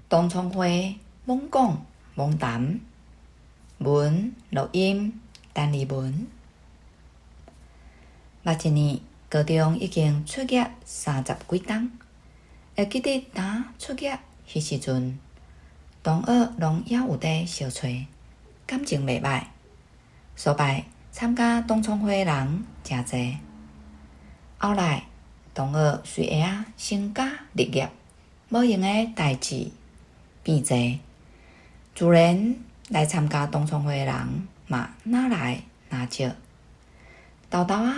同窗會猛講猛談，文錄音陳麗文。捌一年高中已經出業三十幾冬，會記得當出業彼時陣，同學攏猶有佇相揣，感情袂䆀。數擺參加同窗會的人誠濟，後來同學隨會仔成家立業，無閒的代誌變濟，自然來參加同窗會的人嘛若來若少，沓沓仔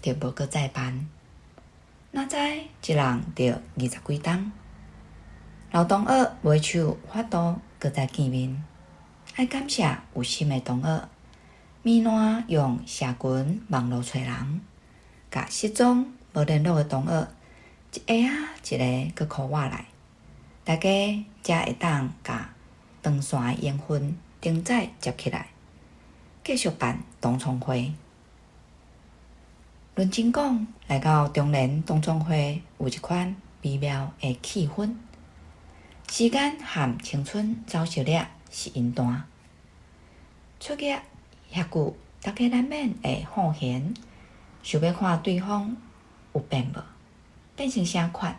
就無閣再辦。哪知一人就二十幾冬，老同學袂愁法度閣再見面，愛感謝有心的同學，暝爛用社群網路揣人，共失蹤無聯絡的同學一个仔一个閣 call 我來。大家才會當共斷線的緣分重再接起來，繼續辦同窗會。認真講，來到中年同窗會有一款微妙的氣氛。時間和青春走熟了是𪜶段。出業遐久，大家難免會好閒，想欲看對方有變無，變成啥款。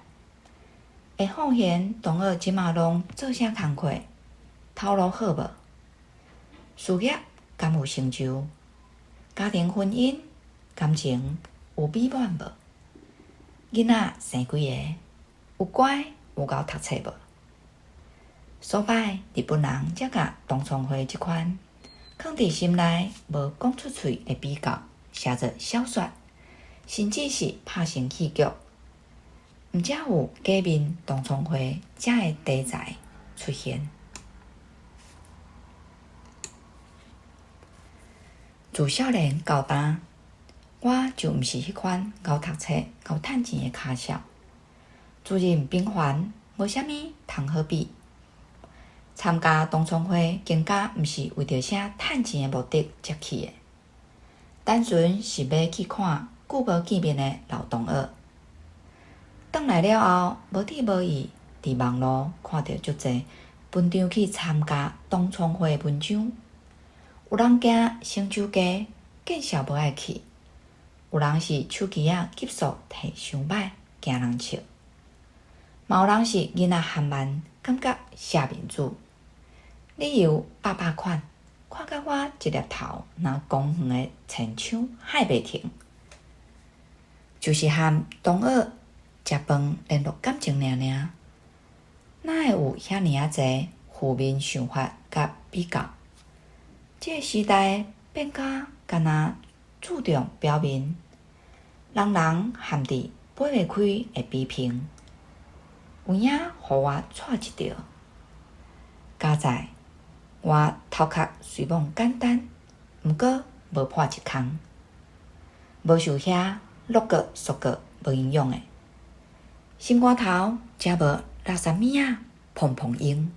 會好閒同學這馬攏做啥工課？頭路好無？事業敢有成就？家庭婚姻感情有美滿無？囡仔生幾个？有乖有𠢕讀冊無？數擺日本人才共同窗會這款囥佇心內無講出喙的比較寫做小說，甚至是拍成戲劇。毋才有假面同窗會這个題材出現。自少年到今，我就毋是彼款𠢕讀冊、𠢕趁錢的跤數，自認平凡，無啥物通好比。參加同窗會更加毋是為著啥趁錢的目的才去的，單純是欲去看久無見面的老同學。轉來了後，無智無意佇網路看著足濟分場去參加同窗會的文章，有人驚成就低，見笑無愛去；有人是手機仔級數提傷䆀，驚人笑；嘛有人是囡仔含慢，感覺下面子。理由百百款，看甲我一粒頭若公園的田鼠幌袂停，就是和同學食飯聯絡感情爾爾，哪會有遐爾仔濟負面想法佮比較？這个時代變甲敢若注重表面，人人陷佇掰袂開的批評，有影予我掣一著。佳哉，我頭殼雖罔簡單，毋過無破一空，無受遐鹿角索角無營養的。心肝頭才無垃圾物仔膨膨湧，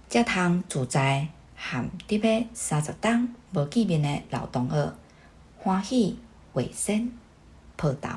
才通自在和得欲三十冬無見面的老同學歡喜話仙抱頭。